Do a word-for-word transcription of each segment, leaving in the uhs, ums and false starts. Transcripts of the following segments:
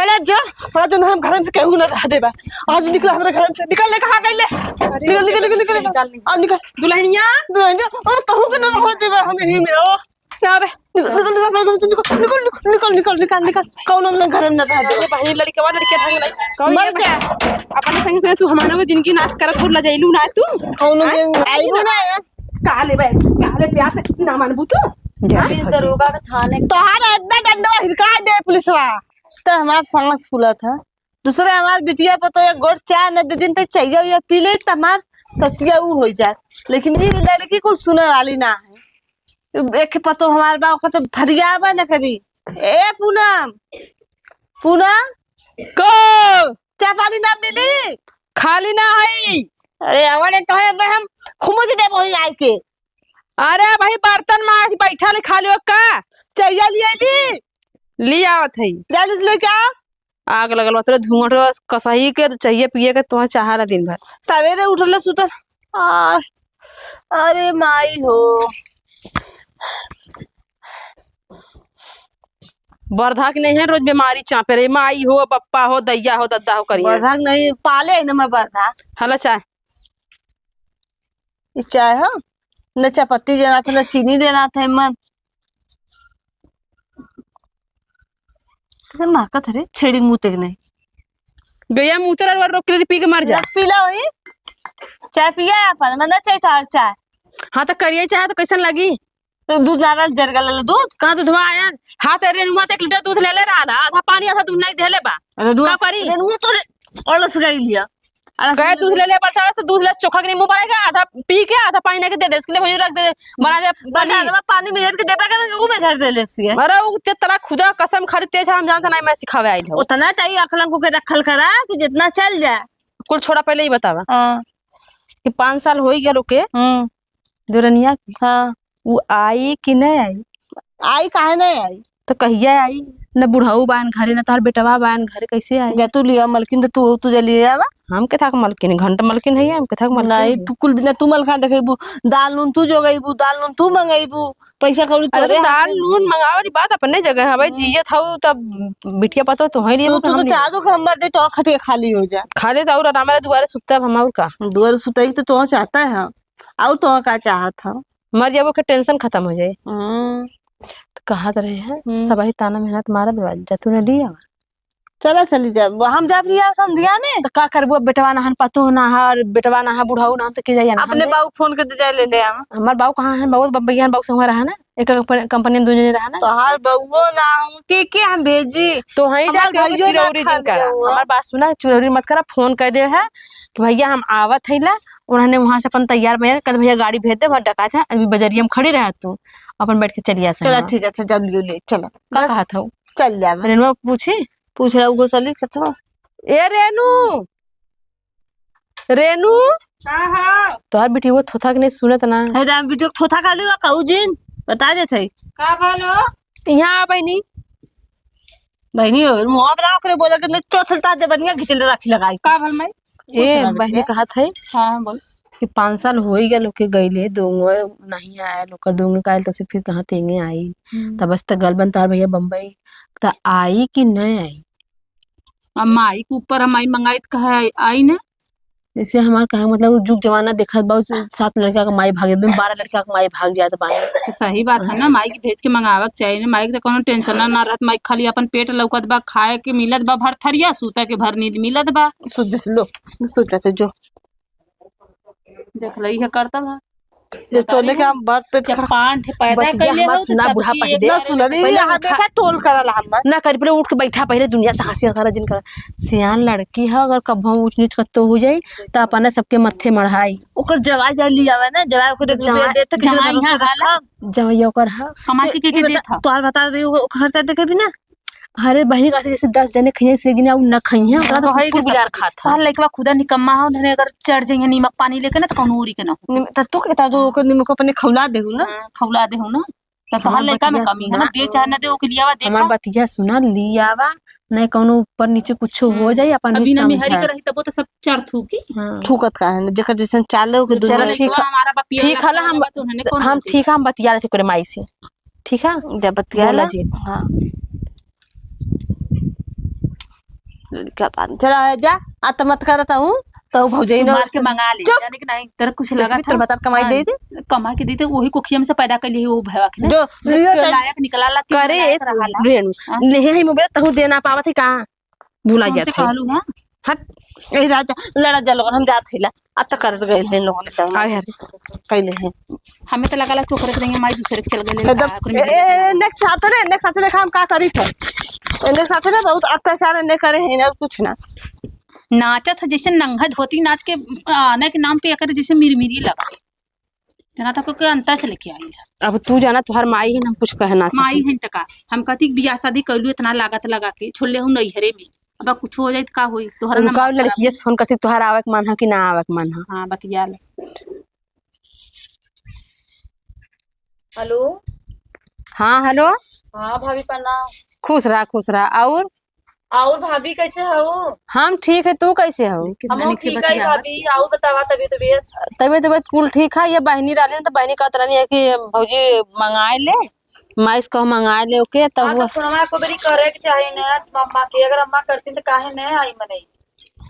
पहले जो, आज ना हम घर में से केहू ना रह देबा। आज निकल हमरे घर में से, निकल, ले, कहाँ गइले? अरे, निकल, निकल, निकल, निकल, निकल, निकल। निकल। आ, निकल। दुल्हनिया। दुल्हनिया, ओ, कहूँ के ना रह देबा हम यहीं में, ओ। क्या रे? निकल, निकल, निकल, निकल, निकल। कौनो हमरे घर में ना रह देबा। अरे बहिनी, लड़कवा, लड़किया ढंग नहीं। कौन मर ये जा। अपने संग से तू हमारे को जिंदगी नाश करत हो, लजैलू ना तू। कौनो आय? दिन आइबो ना है। कहा ले बे, कहा ले प्यार से ना मानबू तू? जा। पुलिस दरोगा के थाने। तोहार इतना डंडवा हिरका दे पुलिसवा। तो हमार सांस फूला था। दूसरे हमार बिटिया पर तो एक गोट चाय न दे दिन तो चाहिए हुआ पी ले तो हमार ससिया ऊ हो जाए। लेकिन ये लड़की कुछ सुने वाली ना है। एक पतो हमार बा ओकर तो फरियाबा न करी। ए पूनम, पूनम, को? चाय पानी ना मिली? खाली ना है। अरे, आवड़े तो है, बे हम खुमुद देब वहीं आइके। अरे भाई, बर्तन माज बैठा ले, खाली हो का? चाहिए लिए ली? ले आवत है। जल्दी से लेके आ। आग लगल बा तोरे धुआं उठल बा, कसही के तो चाहिए पिए के, तुम्हें चाहा ना दिन भर। सवेरे उठले सुतल। आ, अरे माई हो। बरधा के नहीं है, रोज बीमारी चापे रही, माई हो, बप्पा हो, दैया हो, दद्दा हो करिए। बरधा के नहीं, पाले है ना मैं बरधा। हला चाय। ई चाय ह, न चापत्ती देना था, न चीनी देना था, मन। कैसे महकत है रे, छेड़ी मुँह तक नहीं। गैया मुँह तर रोक के पी के मर जा। रस पी ला वही, चाय पिया अपन, मैं ना चाय चार चाय। हाँ, तो करिए चाय तो कैसन लगी? तो दूध ना रहल, जरगल रहल दूध। कहाँ दूधवा आयन? हाँ, तो रेनुआ तो एक लीटर दूध ले ले रहा ना, आधा पानी, आधा दूध नहीं देले बा। रेनुआ, का करी? रेनुआ तो रे-, अलस गई लिया। अलस कहे गई दूध लिया। ले ले, बलसाड़ा से दूध ले, चोखा के नींबू पड़ेगा, आधा पी के, आधा पानी लेके दे दे, इसके लिए भैया रख दे, बना दे बलसाड़ा पानी। में पानी में हेर के देबे करे, ऊ में झड़ दे ले सिए। अरे, ऊ ते तोरा खुदा कसम खाली तेज है, हम जानता नहीं, मैं सिखावे आइल हूँ। उतना चाहिए अखलन को के रखल करा कि जितना चल जाए। कुल छोड़ा, पहले ही बतावा हाँ। कि पाँच साल हो ही गया लोग के। हम्म। दुरनिया के। हाँ। उ आई कि नहीं आई? आई काहे नहीं आई? तो कहिया आई? न बुढ़ऊ बान घरे, न तोहर बेटवा बान घरे, कैसे आई? जा तू लिया मलकिन, तो तू, तू जा लिया आवा। हम के थाक मलकिन, घंट मलकिन है, हम के थाक मलकिन नहीं, है। तू कुल बिना तू मलखा देखेबू, दाल नून तू जोगेबू, दाल नून तू मंगेबू, पैसा कौड़ी अरे तोरे तो हाथ दाल में। नून मंगावे वाली बात अपने जगह है भाई, हम्म। जियत हऊ तब बिटिया पतो तो है लिए तू, तो तू तो हम चाह दो कि हम मर दे तो खटिया खाली हो जा। खाली तो और हमारे दुआरे सुतब हम और का? दुआरे सुतई तो तू चाहता है। और तो का चाहत ह? मर जाबो के टेंशन खत्म हो जाए। हम्म। तो कहत रहे हैं, हम्म। सबही ताना मेहनत मारत बा, जा तू ना लिया। चला चली जा, हम जाब लिया समधिया ने। तो का करबो, अब बेटवा नहन पतोह ना है, और बेटवा ना है, बुढ़ऊ ना है, तो के जाइए ना, हम अपने जाए। बाऊ फोन कर दे, जाए ले ले आवा। हमार बाऊ कहाँ है? बाऊ बम्बई है, बाऊ संग रहा ना, एक कंपनी, कंपनी में दुनिया रहा ना। तोहार बउओ ना हो, के, के हम भेजी? तो हई हमार जाके भइयो ना चिरौरी खा जिन करा। लियो हुआ। हमार बात सुना, चिरौरी मत करा, फोन कर दे है कि भैया हम आवत है ला, उन्होंने वहाँ से अपन तैयार भैया, कल भैया गाड़ी भेज दे, वहाँ डकात है, अभी बजरिया में खड़ी रह तू, अपन बैठ के चलिया से चला वहाँ। ठीक है, अच्छा, जब लियो ले, चला। का बस, कहत हऊ? चल जावे। रेनुआ पूछी? पूछ रहा, उगो चली, सचवा। ए रेनू, रेनू। हाँ, हाँ। तोहार बिटिया थोथा के नहीं सुनत ना। है राम बिटिया थोथा का लेवा कहू जिन, बता देत है। का बोलो? यहाँ आ बहिनी। बहिनी हो, मुँह बना ओकरे बोला के नहीं चोथलता दे बनिया घिचल राखी लगाई। का भल माई? ए, कुछ ना बहिनी बिटिया। कहत है हाँ, बोल। कि पाँच साल हो ही गया लोग के गईले, दोंगो नहीं आया, लोग कर दोंगे का आयल, तो से फिर कहाँ तेंगे आई? हम्म। तब बस त गल बन तार भैया बम्बई, त आई कि नहीं आई? अब माई के ऊपर हम आई मंगाई त कहे आई न। जैसे हमार कहे मतलब उ जुग जमाना देखत बा, उ सात लड़का के माई भागे, बारह लड़का के माई भाग जात बा। तो सही बात है ना, हाँ। माई के भेज के मंगावे के चाहिए ना, माई के तो कोनो टेंशन ना, ना रहत, माई के खाली अपन पेट लौकत बा, खाए के मिलत बा, भर थरिया सूते के भर नींद मिलत बा। सुन, लो, सुन, चाचा, जो। देख लो, इहे करता बा। जब तोने के हम बात पे जब खा-, पान ठे पैदा बतिया कइले हमार हो, तो सुना, सबकी बूढ़ा एक पहिले। ना सुना, पहिले ये हम हमेशा खा-, टोल करला हमर। ना करी, पहिले उठ के बैठा, पहिले दुनिया से हंसी हंसारा जिन कर। सियान लड़की है, अगर कभो ऊंच नीच कत्तो हो जाई, त अपने सबके मत्थे मढ़ाई। ओकर जवाई जा लियावे ना, जवाई ओकर एक रुपया जवाई, देत कि जवाई भरोसा यहाँ रखा। जवाई ओकर है। कमा के, के, के देत ह? तोहार बता दे, ओकर खर्चा देखे भी ना। अरे बहिनी, कहते जैसे दस जने खइहें, से गिना उ न खइहें, ओकरा तो तो है कुकुर के सब बिलार खात है। तोहार लइकवा खुदा निकम्मा हो, उन्हें अगर चढ़ जइहें नीमक पानी लेके ना, तो कौनो उरी के ना हो। निम-, त तू के, त तू ओकर निमक अपने खौला देहू ना। हाँ, खौला देहू ना। त तोहार हमार लइका में बतिया कमी है ना, सुना। दे चाहे न दे, ओके लियावा, देखा। हमार बतिया सुना, लियावा, नहीं कौनो ऊपर नीचे कुछो हो हम्म। जाई, अपन अभी ही ना मेहरी समझा। के रही, तब वो तो सब चर थूकी। हाँ। थूकत का है ना, जेकर जैसन चाले ओके तो दुनिया चलो, में। ठीक तो है। हमारा बा पिया ठीक है, वाला हम, बा, तो उन्होंने कौन हम बोल ठीक है, हम बतिया लेते ओकरे माई से। ठीक है? जब बतिया बोला ला। जी। हाँ। का पानी चला है, जा, आ त मत करत हूँ, तो भौजाई तू ना मार के मंगा ले, चुप। जाने के नहीं, तेरा कुछ देखबी, लगा था। तोर भतार कमाई हाँ, दे दे। कमा के दे दे, वही कोखिया में से पैदा कर लिए वो भैया के ना। जो देख लियो के तो लायक निकला ला, कि करे लायक इस रहा ला। ब्रेन। हाँ। नहीं है मोबाइल, तहु दे ना पावत है का? भुला तुमसे जात है। कहलू, हाँ? हट, ए राजा, लड़ा जा लोगन, हम जात हिला। अब तक करत गइल हैं लोगन, तो आय हरे। कइले हैं। हमें तो लगा ला चोकरे के देंगे, माई दूसरे के चल गइल एकदम, का, ओकरे ए, में ए, लगा। ए, नेक साथ रे, नेक साथ रे, हम का करी थे? ए, नेक साथ रे, बहुत अत्याचार ने करे हैं, ना कुछ ना। नाचत है जैसे नंगा धोती नाच के, आ, आने के नाम पे एकर जैसे मिरमिरी लगा। जना तक के अंतर से लेके आई है। अब तू जाना, तोहर माई है ना, हम कुछ कह ना माई सकी। है त का? हम कहती कि बियाह शादी कैलू इतना लागत लगा के, छोड़ ले हूँ नैहरे में। अब कुछ हो जाए त का होई? तोहरा ना रुका, माफ लड़किया से फोन करती, तोहर आवे के मन है कि ना आवे के मन है? हाँ, बतिया ले। हेलो। हाँ, हेलो। हाँ, भाभी प्रणाम। खुश रहा, खुश रहा। और? और भाभी कैसे हो? हम ठीक है, तू कैसे हो? हम ठीक है भाभी। और बतावा तबीयत, तबीयत? तबीयत, तबीयत कुल ठीक है। ये बहनी रहली न, तो बहनी कहत रहनी है कि भौजी मंगाए ले, माई से कहो मंगाए ले ओके, तो हाँ, तो वो फोनवा को बेरी करे के चाही ना मम्मा के, अगर अम्मा करती तो काहे नहीं आई मनई?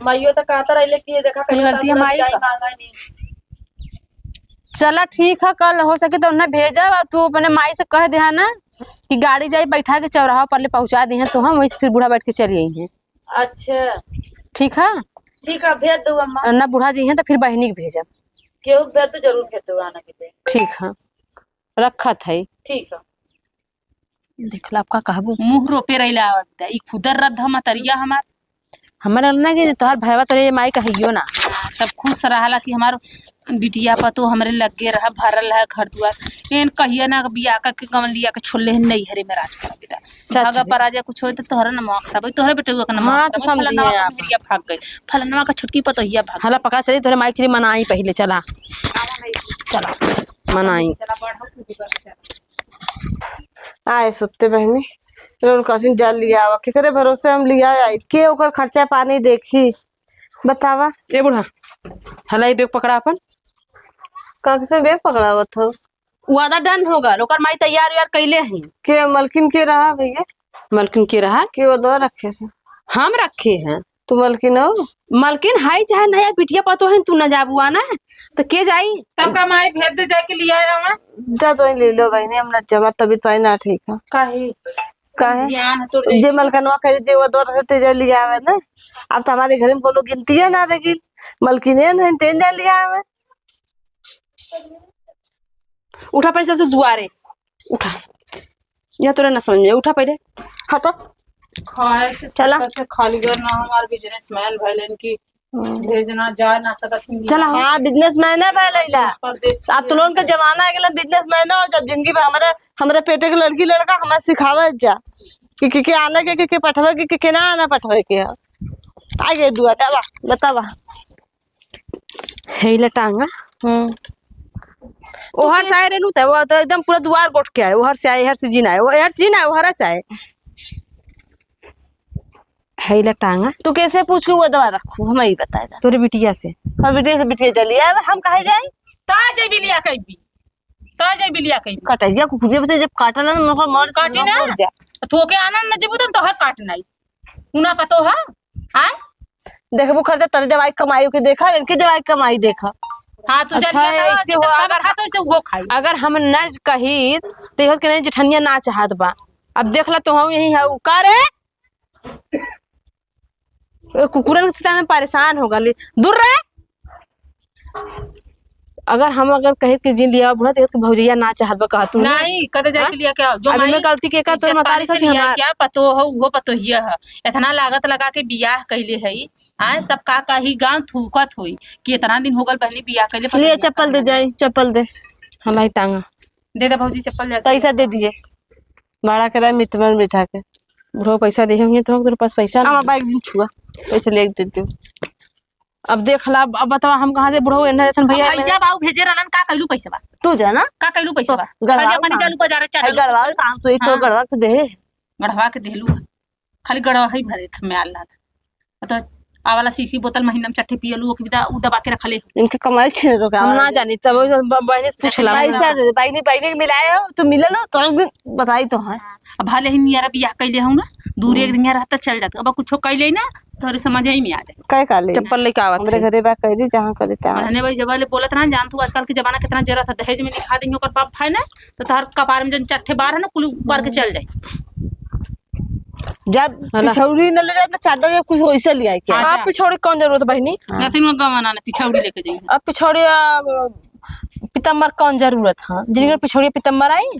माइयो तो कहत रहले कि ये देखा कहीं गलती तो है माई जाई का। मांगा नहीं। चला ठीक है, कल हो सके तो उन्हें भेजब, और तू अपने माई से कह दे ना कि गाड़ी जाई बैठा के चौराहा पर ले पहुँचा दे हैं, तो हम वहीं से फिर बूढ़ा बैठ के चली आई हैं। अच्छा। ठीक है? ठीक है, भेज दो अम्मा। और ना बूढ़ा जी हैं तो फिर बहनी के भेजब। केहू के भेज दो, जरूर भेज दो आने के लिए। ठीक है, रखत है। ठीक है। देखला, आपका कहबो। मुँह रोपे रहिला, ई खुदर रद्द ह मतरिया हमार। हमार ना कि तोहार भैया तोरे माई कहियो ना। हाँ, सब खुश रहला कि हमार बिटिया पतो हमरे लगे रहा, भरल है घर दुआर। एन कहिया ना बियाह का के गवन लिया के छोड़ले है नैहरे में राज कर बेटा। चाची। भागा पराजय कुछ होई तो तोहरा ना माँ खराब होई, तोहरे बेटउआ के ना माँ हाँ, तो खराब होई, समझी फलनवा है का आप। बिटिया भाग गई, फलनवा का छोटकी पतोहिया भाग हला गई। पकड़ा चली, तोहरे माई के लिए मनाई पहले, चला। चला, मनाई। चला, बढ़ो, तू भी बढ़, चला। आए सुत्ते बहनी, लोन कसिन जा लिया आवा, केकरे भरोसे हम लिया आई, के ओकर खर्चा पानी देखी, बतावा। ए बूढ़ा, हला ई बैग पकड़ा अपन। का किसे बैग पकड़ावत हो? वादा डन हो गल, ओकर माई तैयार उयार कैले हैं। के मलकिन के रहा भैया? मलकिन के रहा? के वो दवा रखे से? हम रखे हैं। तू मलकिन हो? मलकिन हाई चाहे नहीं, बिटिया पतो है, तू ना जाबू आना, तो के जाई? तब का माई भेज दे जाके लिया आवा। जा तो ले लो बहनी, हम ना जमा तबीयत पानी ना ठीक है। काहे? काहे? ज्ञान है तोर जे जाई। मलकनवा कहे जे वो दो रहते जा लिया आवे ना, अब तो हमारे घर में कोनो गिनती है ना रही, मलकिन है ना, तेन जा लिया आवे। उठा पैसा तू दुआरे, उठा। या तोरा ना समझ में, उठा पहले। हाँ तो। खाए से चला। सुबह से खाली घर ना हमार बिजनेसमैन भइलन कि हम्म। भेजना जा ना सकत हूँ। चला हो। हाँ, बिजनेसमैन है भाई लैला। परदेश अब तो लोन का जमाना आ गेला, बिजनेसमैन हो, जब जिंदगी भर हमारे, हमारे पेटे के लड़की लड़का हमारे सिखावे जा कि, कि, के आना के, के, के पठवे के, के, के ना आना पठवे के है। आगे दुआ, दवा, बतावा। हेला टांगा। हम्म। ओहर से आए रहलू त, वो तो एकदम पूरा दुआर गोठ के आए, ओहर से आए, एहर से जीन आए, वो एहर से जीन आए, ओहर से आए। हेला टांगा। तू कैसे पूछ के वो दवा रखू, हम ही बताए दा। तोरे बिटिया से। और बिटिया से बिटिया चली आए, हम कहे जाई? ता जाई बिलिया कहीं भी। ता जाई बिलिया कहीं भी। कटैया कुकुरिया बते जब काटला ना, मगर मर काटी ना। मर जा। तो के आनंद न जेबू, तब तो है काट नहीं। उना पतो है? आय? देखबू खर्चा तोरे जवाई कमाई के देखा, इनके जवाई कमाई देखा। हाँ, तू अच्छा, जलिया ना, ऐसे जैसे हो, सब अगर, खात, वैसे वो खाई। अगर हम न कही, तो यह के नहीं, जेठनिया ना चाहत बा। अब देख ला, तो हम यही है, उ का रे? ए, कुकुरन से तो हम परेशान हो गली। दूर रहे। अगर हम अगर कहे के जिन लिया बूढ़ा, तो यह के भौजैया ना चाहत बा, कहतू ना। नहीं, कदे जाके हाँ? लिया क्या? जो अब माई इनमें गलती के का, तोर इज्जत मतारी पानी से सब लिया हमार। क्या पतो हो, वो पतो ही है। इतना लागत लगा के बियाह कैले है, आए सब का कही गाँव थूकत होई कि इतना दिन हो गल बहनी बियाह कैले, पता लिए नहीं चप्पल दे कहाँ जाई, चप्पल दे। हलाई टांगा। दे दे भौजी चप्पल ले। पैसा दे दिए, भाड़ा कराए मिटमन बैठा के। बुढ़ो पैसा दे होंगे तो तोरे पास पैसा अब नहीं। बाइक दिन छुआ, पैसा ले दे दे। अब देख ला, अब, अब बतावा हम कहाँ से बुढ़ो एन्ना जैसन भैया अब भैया बाऊ भेजे रहलन, का कैलू पैसा बा? तू जाना। का कैलू पैसा बा? गड़वा खाली अपनी काम। जालू बाजार चढ़ल। गड़वा काम तो, तो हाँ। गड़वा के दे। गड़वा के देलू। खाली गड़वा ही भरे में आल लाग। तो आवाला शीशी बोतल महीना में चट्टे पियलू, ओके बिदा उ दबा के रखले। इनके कमाई छीन रो का हम ना आवाज? जानी, तब ब-, बहनी से पूछला। पैसा दे, बहनी, बहनी के मिलाए हो, तो मिलल हो, तो एक दिन बताई तो है। अब भले ही नियरा बियाह कैले हूँ ना, दूर एक दिन रहता चल जाता, अब कुछो कह ले ना, तोहरे समझ ही में आ जाए। काय का ले? चप्पल लेके आवत हमरे है। घरे बा, कह दी जहाँ करे तहाँ। मरने भाई जब ले बोलत रहा, जान तू आजकल के जमाना कितना जरूरत है, दहेज में लिखा देंगे ओकर बाप भाई ना, तो तोहर कपार में जन चट्टे बार है ना, कुल ऊपर के चल जाए। जब हला। पिछौड़ी न ले जाए, ना चादर या कुछ वैसे ले आए क्या? हाँ, आप जा। पिछौड़ी कौन जरूरत बहिनी? हाँ। नतिन में गवाना ना पिछौड़ी लेके जाइए। अब पिछौड़ी, आ, पितम्बर कौन जरूरत है? जिनकर पिछौड़ी पितम्बर आई?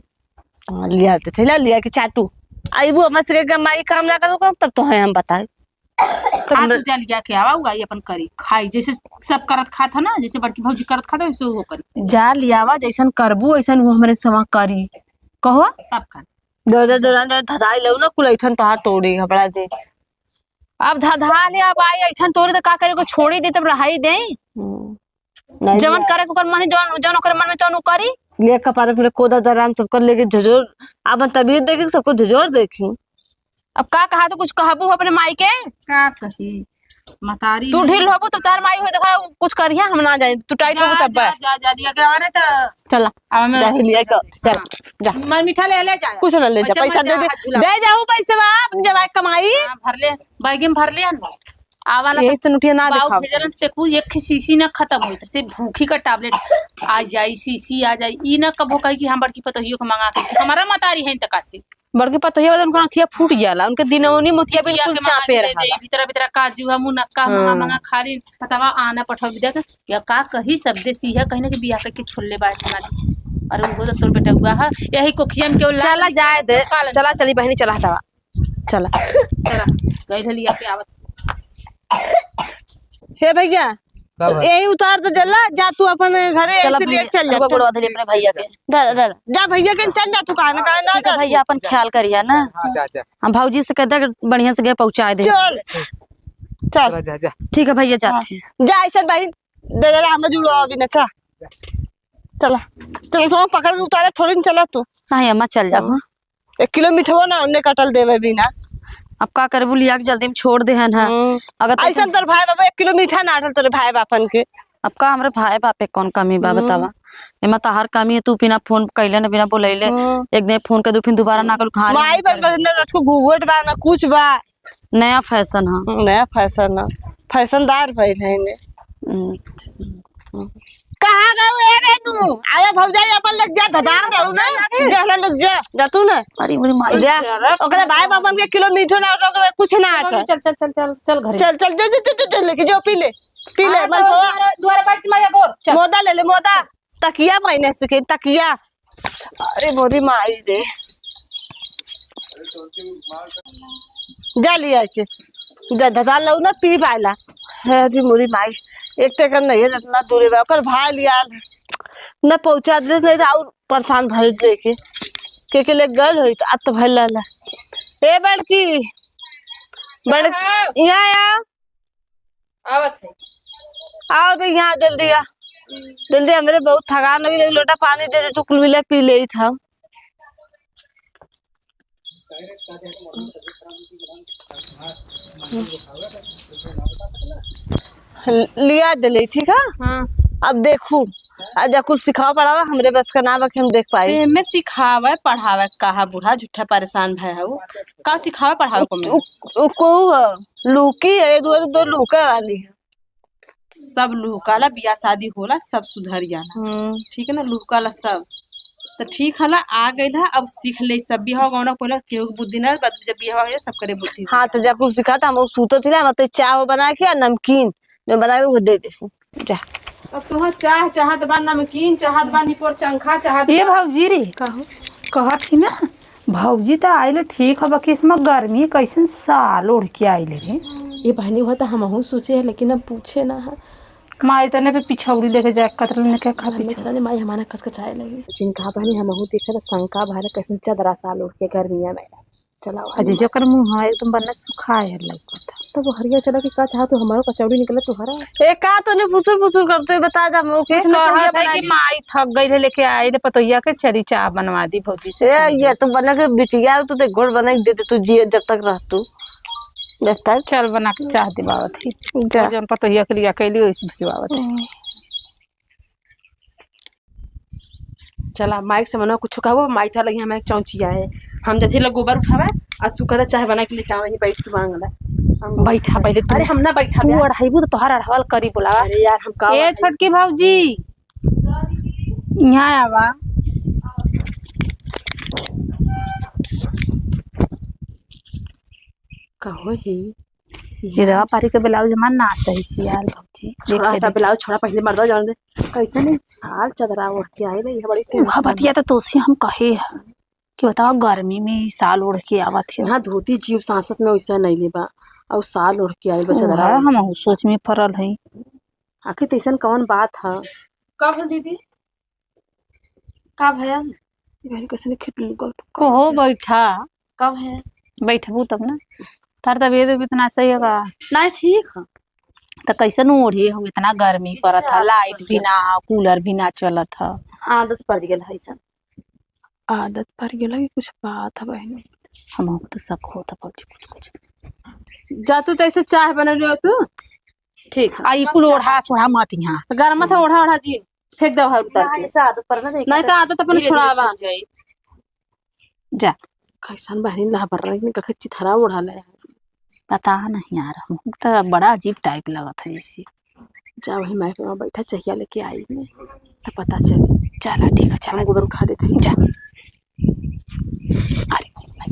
हाँ, लिया देते, ला लिया के चाटू। आइबू हमर से के माई काम ना करो, तब तो है हम बताए। तो हाँ, हम तू जा लिया के आवा, उ आई अपन करी, खाई, जैसे सब करत खात है ना, जैसे बड़की भौजी करत खात है, वैसे वो करी। जा लियावा, जैसन करबू, वैसन वो हमरे समा करी। कहो। तब का? दे, दे, दे, दे, धधाई लेऊ ना, कुल ऐठन तोहार तोड़ी, घबरा दे। अब धधा ले, अब आई ऐठन तोड़ी, तो का करे, को छोड़ी दे, तब रहाई दे। हम्म। नहीं जवन लिया। करे के ओकर मन है, जवन, जवन ओकर मन में तवन उ करी। ले कपारे पे कोदा दराम सब कर लेके झोझोर, आपन तबीयत देखी, सबको झोझोर देखी। अब का कहा तो कुछ कहबू अपने माई के? का कही? मतारी तू है। ढील होबू तो तार माई हो, देखा कुछ करिया, हम ना जाए, तू टाइट जा, होबू तब जा, बा। जा, जा, लिया के आवा नहीं तो चला, अब हमें जा, लिया के, चल, हाँ। जा। मैं मीठा ले, ले जा। कुछ ना ले जा, पैसा पैसा मत दे जा, दे। हाथ झुला। दे जाऊ पैसा, आप जब आए कमाई। हाँ, भर ले, बैगे में भर ले हम। आवाला यही तो से नोटिया ना बाऊ दिखाओ। भेजलन से कुछ एक ही शीशी ना खत्म होई, से भूखी का टैबलेट आ जाई, शीशी आ जाई। ई ना कबो कही कि हम बड़की पतोहियो के मंगा के, हमारा मतारी है त कासे। बड़की पतोहिया वाला उनका आँखिया फूट जाला, उनके दिनौनी मोतिया बिटिया बिल्कुल के मंगा चापे के दे रहा। दे, भीतरा भीतरा काजू है, मुनक्का हाँ। मंगा मंगा खा ली, पतवा आना पठौबी देख, या का कही सब देसी है, कहीं ना कि बियाह करके छोड़ले बाय खाना दी। अरे वो तो तोर बेटा हुआ है, यही कोखिया में केहू लाल चला निकले जाए तो दे, काल चला चली बहिनी, चला हटावा। चला। चला, गई है लिया के आवत। हे भैया, का भइल? यही उतार दे देला, जा तू अपन घरे चला ऐसे लिए भैया, चल जा, रुको, चल। गोड़वा धइले अपने भैया के। दे, दे, दे। जा भैया के चल जा तू, कहाँ ना, कहाँ ना ठीक है जा भैया, तू। अपन ख्याल करिया ना। हाँ, जा, जा। हम भौजी से कह दे, बढ़िया से गए पहुँचाए दे। चल। चल। चला, जा, जा। ठीक है भैया, हाँ। जाते हैं। जा, ऐसे बहिन, दे दे, हमें जुड़वा अभी ना, चल। चला। चल, सो पकड़ के उतारे, थोड़ी न चला तू। नहीं अम्मा, चल जाओ। हाँ। एक किलो मिठवा ना उन्ने कटल देवे बिना। अब का करबू, लिया के जल्दी में छोड़ दे हन, हाँ। हम्म। अगर तो ऐसन तोर भाई बाप एक किलो मीठा ना आटल तोरे भाई बापन के। अब का हमरे भाई बाप पे कौन कमी बा, हम्म। बतावा? एमा तहार कमी है, तू बिना फोन कइले ना, बिना बोलैले, हम्म। एक दिन फोन कर दू, फिर दोबारा ना करू, कहाँ माई रही बन करबू? बन ना रचको घूंघट बा, ना कुछ बा। नया फैशन ह। हम्म, नया फैशन ह। फैशनदार भइल है ने। हम्म। कहाँ गऊ ए रेनू? आया भौजाई अपन लग जा, धदार रहू ना। जा ना लग जा, जा तू ना। अरे, मेरी माई। जा। ओकरे भाई बाबन के किलो मीठो ना, ओकरे कुछ ना आटा। चल, चल, चल, चल, चल घरे। चल, चल, जा, जा, जा, जा, जा, लेके जो, पी ले। पी ले, अरे, मलपुआ। दुआरे, दुआरे बैठ के माया गोर, चल। मोदा ले ले, मोदा। तकिया पहिने सीखे, तकिया। अरे मोरी माई रे। जा लिया के। जा धदा लऊ ना पी पाएला। अरे मोरी माई। एक टकर नहीं है, जितना दूर बा, ओकर भाई लिया न पहुंचा दे, नहीं तो और परेशान भइल लेके। के के ले गल होई तो अत भइल रहला। ए बड़की। बड़-, हाँ। यहाँ आ। आवत है। आओ तो यहाँ जल्दी आ। जल्दी, हमरे बहुत थकान लगी, एक लोटा पानी दे दे, तू कुल मिला पी ले था। लिया दे ले, ठीक है? हाँ। अब देखू, आ जा कुछ सिखावा पढ़ावा, हमरे बस का ना बा कि हम देख पाई। ते में सिखावे पढ़ावे कहा बूढ़ा, झूठा परेशान भय है वो। का सिखावे पढ़ावे को में? उ, उ, को, लूकी है, दो, दो लूका वाली है। सब लुहकाला, बियाह शादी होला, सब सुधर जाला। हम्म। ठीक है ना, लुहकाला सब। तो ठीक हला, आ गइल है, अब सीख ले सब। बियाह गौना पहले केहू के बुद्धि ना, बाद में जब बियाह हो सब करे बुद्धि। हाँ, तो जा कुछ सिखा, तो हम लोग सूतत ही ना, हम तो चाह बना के आ, नमकीन जो बना के वो दे दे। जा। अब तुहां चाह चाहत बा, नमकीन चाहत बा, निपोर चंखा चाहत ये बा। भौजी रे, का हो? कहत ही ना, भौजी त आइल ठीक ह, बाकी इसमें गर्मी कैसन साल ओढ़ के आइल रे। ये बहनी हुआ त हमहू सोचे है, लेकिन अब पूछे ना है। माई तने पे पिछौड़ी लेके जाए, कतल ने के खा हमें पिछौड़ी। चला ने माई हमारा कचकचाए लगी। जिनका बहनी हमहू देखे त शंका भरे कैसन चदरा साल ओढ़ के गर्मिया में। चला आ जीजा, ओकर मुंह एकदम बन्ना सुखाए है लौकत। तब हरिया चला के का चाहत हो, हमारो कचौड़ी निकले तोहरा। ए, का तूने फुसुर फुसुर करते हुए बता दा मुंह के? कुछ ना कहा चाहिए था भाई। कि माई थक गई है, लेके आई ने पतोहिया के चरी चाह बनवा दी भौजी से ए, कह दे। ये तो बना के बिटिया, तू तो गोड़ बना के दे दे, तू जिए जब तक रह तू, जब तक। चल बना के चाह दिवावत ही। जा। जौन पतोहिया के लिए अकेली वैसे भिजवावत ही। हम्म। चला, माइक से मनो कुछ कहबो, माइक था लगी हमें चौंचिया है। हम जथी लोग गोबर उठावे, आ तू करे चाय बना के लेके आवे, बैठ के मांगला। हम बैठा पहले तू। अरे हम ना बैठा तू बे। अढ़ाईबू तो तोहार अढ़ावल करी बोला। अरे यार, हम का ए बताई? छोटकी भौजी, यहाँ आवा। कहो ही? ये दवा पारी के ब्लाउज हमार ना सही सियाल भौजी। छोड़ा देखे सा दे। ब्लाउज छोड़ा, पहले मर्दा जान दे। कैसे नहीं साल चदरा ओढ़ के आए ना, ये बड़ी वह tension बतिया है। तो तोसी हम कहे है कि बताओ गर्मी में ई साल ओढ़ के आवत है। हाँ, धोती जीव सांसत में वैसा नहीं लेबा, और साल ओढ़ के आए बस चदरा ओढ़। हम सोच में पड़ल है। आखिर तैसन कौन बात है? का भल दीदी? का भयल? घर कैसे नहीं खिपली गल? कहो बैठा। कब है? बैठबू तब ना। तार तबीयत उबीयत ना सही होगा। नहीं, ठीक है। तो कैसन ओढ़े हो, इतना गर्मी पड़त है, लाइट भी ना, कूलर भी ना चलत है। आदत पड़ गल है सब। आदत पड़ गल है कि कुछ बात है बहनी। हम तो शक होता भौजी कुछ कुछ। जा तू तो ऐसे चाय बना लियो तू। ठीक है। आ, ई कुल ओढ़ा सोढ़ा मत यहाँ। गरम था ओढ़ा ओढ़ा जी। फेंक दो हर उतार के। ऐसे आदत पर ना नहीं तो आदत अपन धीरे धीरे छुड़ावा। छूट जाई। जा। कैसन बहनी लहबर रही ने, कखे चिथरा ओढ़ा ले। पता नहीं यार, हमको तो बड़ा अजीब टाइप लगत है इसी। जा वही माइक में बैठा, चहिया लेके आई है, तो पता चली। चला ठीक है, चला। हम गोबर उठा देते हैं। जा। अरे भाई, भाई।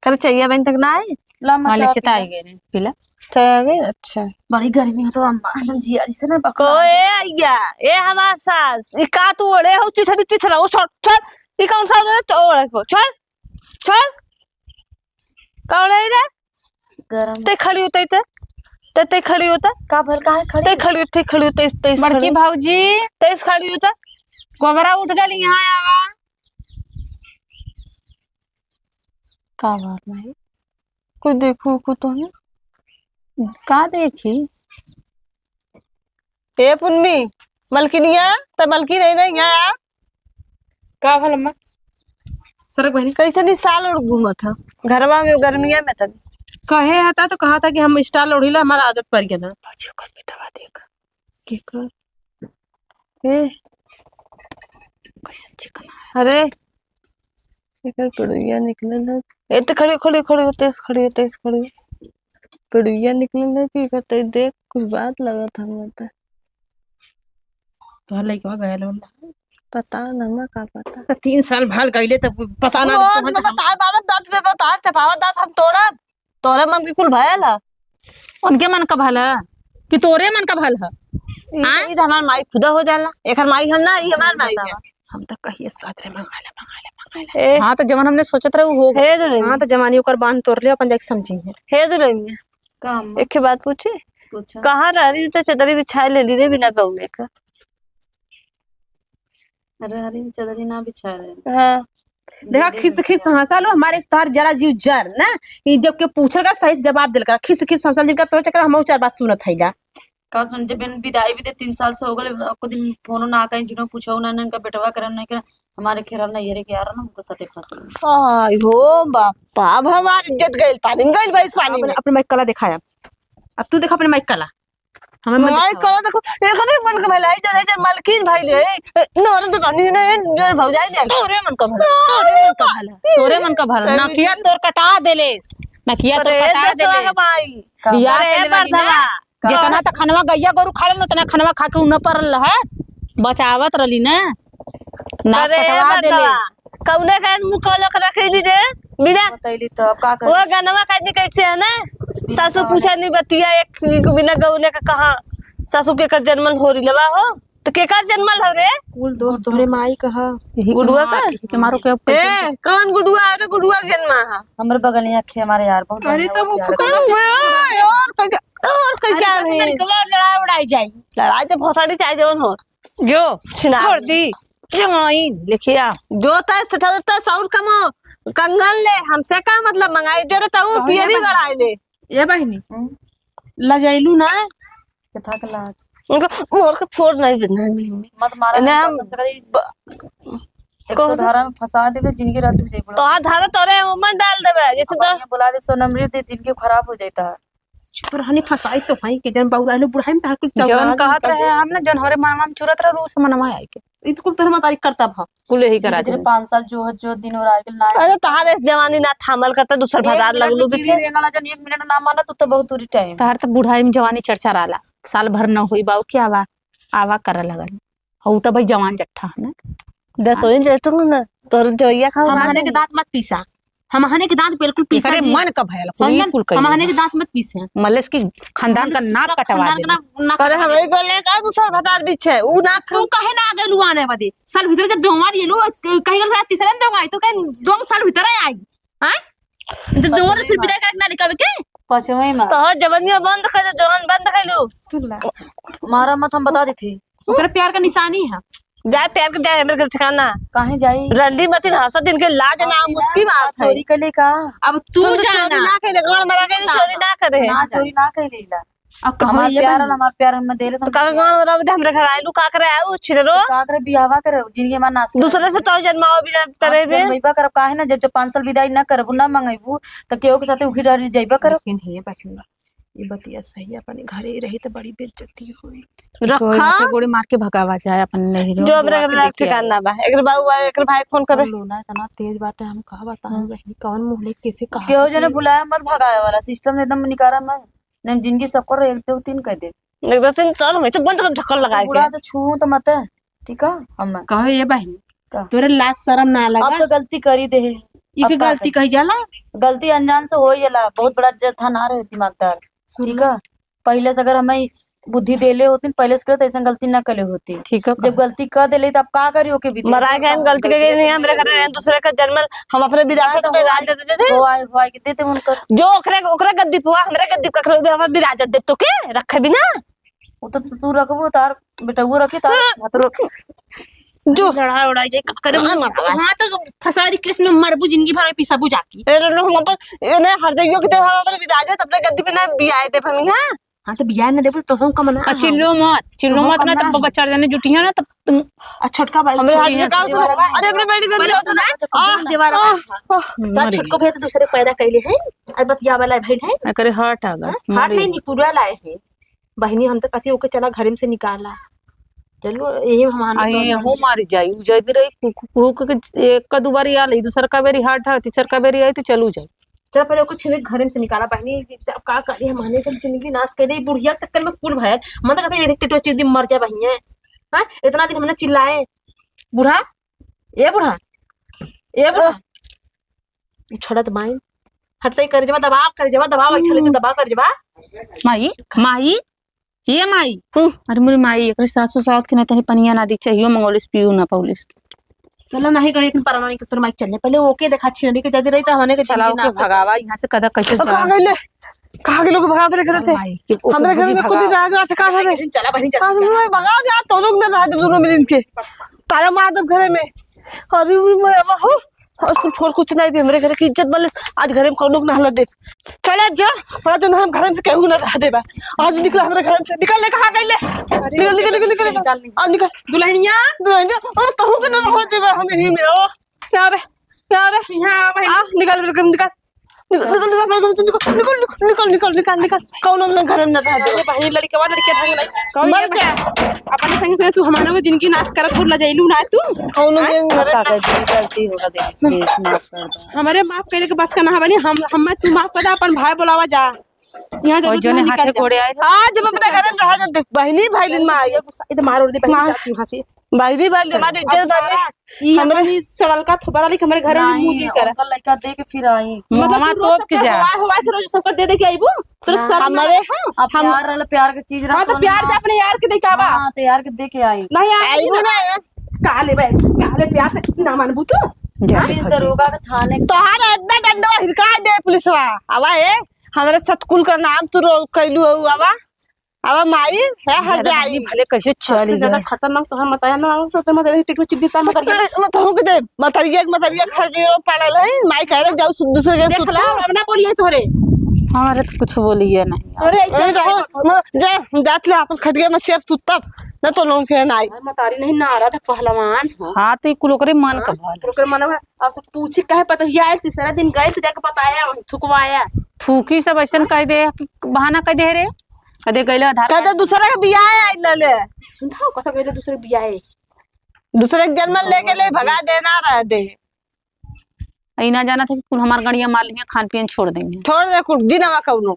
करे चाहिए बहन तक ना आए? ला, मैं हाँ, चाय लिखित पी आई ले। गए रे, पी ले। चाय आ गई? अच्छा। बड़ी गर्मी हो तो अम्मा, एकदम जिया जिसे ना पकड़ा। को ए आइया, ए हमार सास, ई का तू ओढ़े हो, चिथरी चिथरा, ओ छोड़, छोड़, ई कौन सा ओढ़े, तो ओढ़े को, छोड़, छोड़, का ओढ़े रे? गरम। ते खड़ी होते ते, ते, ते खड़ी होता। का भल, काहे खड़ी? ते खड़ी होते, खड़ी होते, तेईस, तेईस बड़की खड़ी। भौजी। तेईस खड़ी होता। गोबरा उठ गल, यहाँ आवा। का बात भाई? कोई देखो को तो है। का देखी? ए पुन्नी, मलकिनिया, त मलकिन है नहीं, यहाँ आ। का भल अम्मा? सरक बहनी। कैसे नहीं साल ओढ़ घूमत ह घरवा में, गर्मिया में तनी। कहे हता तो कहा था कि हम स्टाल ओढ़ी ला, हमारा आदत पड़ गया ना। पाछू कर बेटवा देख। के कर? ए। कैसन चिकना है। अरे, एकर पिड़ुइया निकलल है। ए, ते खड़ी, खड़ी, खड़ी हो, तेज खड़ी हो, तेज खड़ी हो। पिड़ुइया निकलल है कि एकर ते देख, कुछ बात लगत है हमरा ते। तोहर लइकवा गयल होला। पता ना, हमरा का पता। त तीन साल भल गइले, त पता ना ओ, तोहन त हम बताए बारह दांत में बताए, चपावत दांत हम तोड़ब। तोरे मन के कुल भयल ह। उनके मन का भल ह कि तोरे मन का भल ह? ई, आय? ई त हमार माई खुदा हो जाला। एकर माई हम ना, ई हमार माई है। हम त कहिए से कहत रहे, "मंगा ले, मंगा ले, मंगा ले।" ए। हाँ, त जवन हमने सोचत रहे, उ हो गए। हे दुल्हनिया। हाँ, त जवानी ओकर बांध तोड़ ले, अपन जाके समझी है। हे दुल्हनिया। का अम्मा? एक ठे बात पूछी? पूछा। कहाँ रहली त चदरी बिछाए लेली रे बिना गौने का? रहली चदरी ना बिछाए रहे। हाँ। देखा, खिस खिस हंसा लो, हमारे तार जरा जीव जर ना। ई जब के पूछल का सही से जवाब दिल करा, खिस खिस हंसल जिनका तोर चक्कर हम चार बात सुनत है गा। का सुन, जब इन विदाई भी दे तीन साल से हो गए, एको दिन फोनो ना कहीं, जुनो पूछो ना, इनका बेटवा करन नहीं करन, हमारे खेरल नहीं, ये रे के यार ना, उनको साथे फंस गए। आई हो बापा, अब हमारी इज्जत गइल पानी में, गइल भैंस पानी अपने, में। अपने माइक कला दिखाया, अब तू देखा अपने माइक कला। हमें मत माई दिखावा। करो देखो, एकर ही मन का भला है, जरे जरे मलकिन भाई ले, ए, नौरे तो रानी ने, जो भौजाई ले। तोरे मन का भला, तोरे मन का भला, तोरे मन का भला। तोरे नकिया तोर कटा देलेस, नकिया तोर अरे, कटा देसवा के देलेस। माई। बियाह अरे, के लेली ना, मर्दवा। जितना त खनवा गैया गोरू खा लेन, उतना खनवा खा के उ न परल है, बचावत रहली ना। नाक अरे, कटवा मर्दवा। देलेस। कौने के मुँह कौलो के रखेली रे? बिना बतैली तो अब का करी? वो गनवा कहती कैसे है ना? बिना सासू गौने पूछे नहीं बतिया एक, एक बिना गौने का कहाँ? सासू के कर जन्मन हो रही लेवा हो? तो के कर जन्मल हो रे? कुल दोस्त तोहरे माई का ह। यही के गुडुआ मार, का? यही के मारो के अब कैसे ए, कौन गुडुआ? अरे गुडुआ के जन्मा है। हमरे बगलिया के हमारे यार बहुत अरे बढ़िया तब वो यार। फुकरा अरे यार, कह के, और कह अरे क्या तो नहीं? मन के वो लड़ाई उड़ाई जाई। लड़ाई तो भोसड़ी चाहे जवन हो। जो छिनार। छोड़ दी। जमाइन लेके आ। जो तय से ठहरता सौर कमो कंगन ले, हमसे का मतलब मंगाई दे रे, तऊ कहू पियरी ना गड़ाई ले। ए बहिनी, हम्म। लजाइलू ना? के था के लाज। उनका मोर के फोड़ नहीं बिना नहीं। मत मारा, एने नहीं हम कर सकती। ब-, एक सौ कौन? धारा में फंसा देबे, जिंदगी रद्द हो जाई, बोलो। तोहार धारा तोरे ओमन डाल देबे, जैसे अब तो ये बोला दे सोनमरी दे, जिंदगी खराब हो जाता है। चुप रहनी, फंसाई तो हई कि जन बउराइलू बुढ़ाई में तहर कुल जौन चौराहा कहत रहे, हम ना जौन हमरे मनवा में चुरत रहे, उ से मनवा आई के। ई तो कुल तोहरे मतारी करतब ह। कुल यही करा इधर जाए। पाँच साल जो, जो दिन और आगे ना अरे तहार ऐस जवानी ना थामल करता, दूसर एक भतार मिनट लगलू में पीछे। गिरी रेंगला जन एक मिनट ना माना, तू तो बहुत दूरी टाइम। तहार तो बुढ़ाई में जवानी चरचराला, साल भर न होई बाऊ के आवा, आवा करे लगल। हऊ त भाई जवान जट्ठा है ना। दे तो ही दे तू ना, तोर जवैया खाओ हम ना हने के दे। दांत मत पीसा, हम हने के दांत बिल्कुल पीसा एकरे जी। मन का भयल, कुल समझन? कुल कइले। हम हने के दांत मत पीसे। मलेश की खानदान का मलेश नाक का कटवा खानदान दे। का ना, नाक अरे कटवा हम दे। ही बोले का दूसर भतार बीच है, ऊ ना तू खाओ। काहे ना आ गइलू आने बदे? साल भीतर जब दोंगा ये लो, कहीं गल तीसरे में दोंगा, तो कहीं दोंग साल भीतर आई। हैं? जब दोंगा तो फिर विदाई करके ना निकाल के? पचवे में। तोहर जवनिया बंद कर दे, जवान बंद कर लो। सुन ला। मारा मत, हम बता देते। ओकरे प्यार का निशानी है। जाए प्यार के, जाए हमरे घर ठिकाना। काहे जाई? रंडी मतिन हंसा दिन के लाज ना, मुस्की मारत है। चोरी के लिए का? अब तू सुन, तो जाना। चोरी ना करे, गाड़ मरा के तू चोरी जाना। ना करे। ना, चोरी ना करे ला। अब कहो हमार ये प्यार बहन। हमार प्यार हमें दे ले तो तुम। का गाड़ मरा दे, हमरे घर आइलू, का करे आऊ, छिनरो? का करे, बियाहवा करे, जिंदगी हमार नाश कर दूसरे से तो जन्माओ भी ना करे आप बे। जन्मइबा करब, काहे ना, जब, जब पाँच साल विदाई ना करबू, ना मंगइबू, तो केहू के साथे उखी डहरी जइबा करब। लेकिन हे बहिन, ई बतिया सही है, अपने घरे ही रही तो बड़ी बेइज्जती होई। रखा। कोई हाथे गोड़े मार के भगावा जाए अपन नैहर जो हमरे बुआ घर के ना लेके ठिकाना आए। बा। एकर बाबू बा, एकर भाई फोन करे। लोना इतना तेज बाटे, हम का बताएं हम्म। बहिनी, कौन मुंह लेके कैसे कहा केहू जने बुलाया मत, भगावे वाला सिस्टम एकदम निकारा मत। नहीं, जिंदगी सबकर एक दो तीन कह दे। एक दो तीन चार में तो बंद कर, ढक्कन लगाए बुढ़ा के। तो छू तो मत, ठीक है? हम कहो ये बहिनी, का? तोरे लाज शरम ना लगा? अब तो गलती करी दे है। ई अब के का गलती करी? कही जाला? गलती अनजान से हो जाला, बहुत बड़ा ज-, थाना रहे दिमागदार, सुन ठीक लो। है? पहिले से अगर हमें बुद्धि देले होती, पहिले से करत ऐसन गलती ना कले होती। ठीक है, जब कहा। गलती कर देले, तो अब का करी ओके विदाई? मराए गए, हम गलती कर गए नहीं, हमरे घर रहे, दूसरे का जन्मल, हम अपने विरासत तो पे राज दे देते थे। हो आए, हो आए के देते उनकर। जो ओकरे, ओकरे गद्दी पे हुआ, हमरे गद्दी पे कखरो भी हम विरासत दे तो के रखे बिना। वो तो तू रखबो, तार बेटउओ रखी, तार हाँ। हाथ रखी। जो लड़ाई उड़ाई जाए, का करे? हाँ, मरवा। हाँ, तो फसारी केस में मरबू, जिंदगी भर में पिसबू जाकी। ए, रे, लो, हम अपन, ए, ने हर जइयो के देव, हम अपन विरासत अपने गद्दी पे ना बियाए देव हम, हाँ? हाँ, तो बियाह न देबू तो हम कमना आ, चिल्लो मत, चिल्लो मत, ना तो बच्चा जाने जुटिया ना, तब तुम आ, छोटका भाई, हमरे हाथ में का सुना? अरे, हमरे बेटी के पहले सुना, आ, दीवार आ, आ, आ, छोटको भाई तो दूसरे पैदा कैले है, आ, बतिया वाला भाई है। एकरे हार्ट आ गया, हाँ, हार्ट नहीं, नहीं, पूरा लाए हैं। बहिनी, हम तो कहती ओके चला घर में से निकाला। चलो, यही हम आने आई, को हो मारी जाई, उ जदी रही, कु-, कु-, कुहू के एक का दो बारी आले, दूसर का बेरी हार्ट आ, तीसर का बेरी आई तो चलू जाई। चल, पहले ओके छीने घर में से निकाला बहिनी, अब का करी, हम आने से जिंदगी नाश कर दी, बुढ़िया चक्कर में कुल भयल। मन तो कहता है, ये देख के तो चीज मर जा बहिनी, हाँ? इतना दिन हमने चिल्लाए, बूढ़ा, ए बूढ़ा, ए बूढ़ा। उछड़त बाइन। हटते ही करेजवा दबाव, करेजवा दबाव, बैठल के दबाव करेजवा। माई, माई, ये माई। हम्म। अरे मोरी माई, एकरे सासु सास के ना तनी पनिया ना दी चाहिए, मंगोलिस पियो ना पौलिस। चलो नहीं गड़ी, लेकिन पराना नहीं, तोर माई चलने पहले ओके देखा, छिनरी के जदी रही तो हमने के चला जिंदगी ओके नाश हो भगावा यहाँ से, कदा कैसे अब कहाँ जा। गइले? कहाँ के लोग भगा मेरे घर से? भाई, कि ओके हमरे घर बुझी में खुद ही भगाओ। रह गया, ठिकाना है। लेकिन चला बहिनी, चला, आज चला। मैं भगा जा, तो लोग ना रह जब दोनों मिल इनके ताला मार दब घरे में। अरे, मैं अब हो, और कुछ फोड़ कुछ नहीं भी हमरे घरे की इज्जत बले, आज घरे में कौनो ना हला दे। चला जा, आज ना हम घरे में से केहू ना रह देबा। आज निकल हमरे घरे में से, निकल, ले, कहाँ गइले? निकल, निकल, निकल, निकल। निकाल, निकाल। आ, निकल। दुल्हनिया। दुल्हनिया, ओ, तहू के ना रह देबा हम यहीं में, ओ। यार, यार। यहाँ आवा बहिनी। आ, निकल, निकल, निकल। निकल, निकल, निकल, निकल। कौनो में घर में ना रह दे। अरे बहिनी, लड़कवा, लड़के ढंग नहीं। कौन मर ये जा। अपने संग से तू हमारे को जिंदगी नाश करत हो, लजैलू ना तू। कौनो हैं? में घर का में गलती, गलती होगा, देखिए, please, माफ कर दो। हमारे माफ करे के बस का ना बनी, हम, हम तू माफ कर दे, अपन भाई बुलावा जा। यहाँ और जरूरत जोने नहीं, निकल हाथे जा। गोड़े आए। आज हम अपने घर में रह दे, बहिनी, भाई, दिन में आई। ये तो मार और दे, बहिनी, मार। जाती हूँ यहाँ से। भाई भी, भाई, हमारी इज्जत बात है। ई हमरे हमारी सड़ल का थोबरा लेके हमरे घर में नहीं, मुंह जी करे। ओकर लइका दे के फिर आई। मतलब मुहवा तू रोज तोप के सबके जा। हवा, हवा के रोज सबके दे दे के आईबू? तोरे हाँ। शर्म ना हमरे, लगे, हाँ? अब हम प्यार रहल, प्यार के चीज रहल हाँ, तो तो प्यार ना। जा अपने यार के दे के आवा। हाँ, तो यार के दे के आई। नहीं आई, आईबू ना। ना। का लेबे? का ले प्यार से ना मानबू तू? जा हाँ? देखो जी। दरोगा के थाने के तोहार इतना डंडवा हिरका दे पुलिसवा। आवा ए, हमरे सतकुल का नाम तू रो कैलू हो, आवा। अब माई, हे हर जाई। भले कैसे चल सबसे ज्यादा गए। खतरनाक तो हम बताया ना, आओ, तो मत रही, टिकटो चिप देता, मत करिए। मत हो के दे, मतरिया, मतरिया घर में पड़ल है, माई कह रहे, "जाओ, सु-, दूसरे के देख सुत ला, लो।" अब ना बोलिए तोरे। हमारे तो कुछ बोलिए नहीं। तोरे ऐसे ए, रहो, म-, जा, जात ले अपन खटिया में सेब सुतब। ना तो लोग के ना आई। अरे मतारी नहीं, नारद पहलवान है। हाँ, तो ई कुल ओकरे मन हाँ, का भल। ओकरे मन में, अब सब पूछी काहे पता, ये आयल तीसरा दिन गए तो जाके बताया, वहीं थुकवाया। थूकी सब ऐसन कह दे कि बहाना कह दे रे, कह दे गइले आधार कहते कार्ड। दूसरे के बियाह आइल ले। सुन था, कथा गइले दूसरे बियाह। दूसरे के जन्म लेके ले भगा देना रह दे। ई ना जाना था कि कुल हमार गड़िया मार लिया, खान पियन छोड़ देंगे। छोड़ दे कुल, दिनवा कौनो,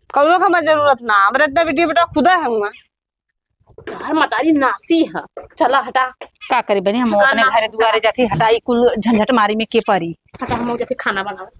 कौनो का हमार जरूरत ना, हमरे इतना बेटी बेटा खुदा है हुआ। हर मतारी नासी है, चला हटा। का करी बनी, हम ठिकाना अपने घरे दुआरे जाके हटाई कुल झंझट मारी में के परी। हटा, हम जाके खाना बनावे।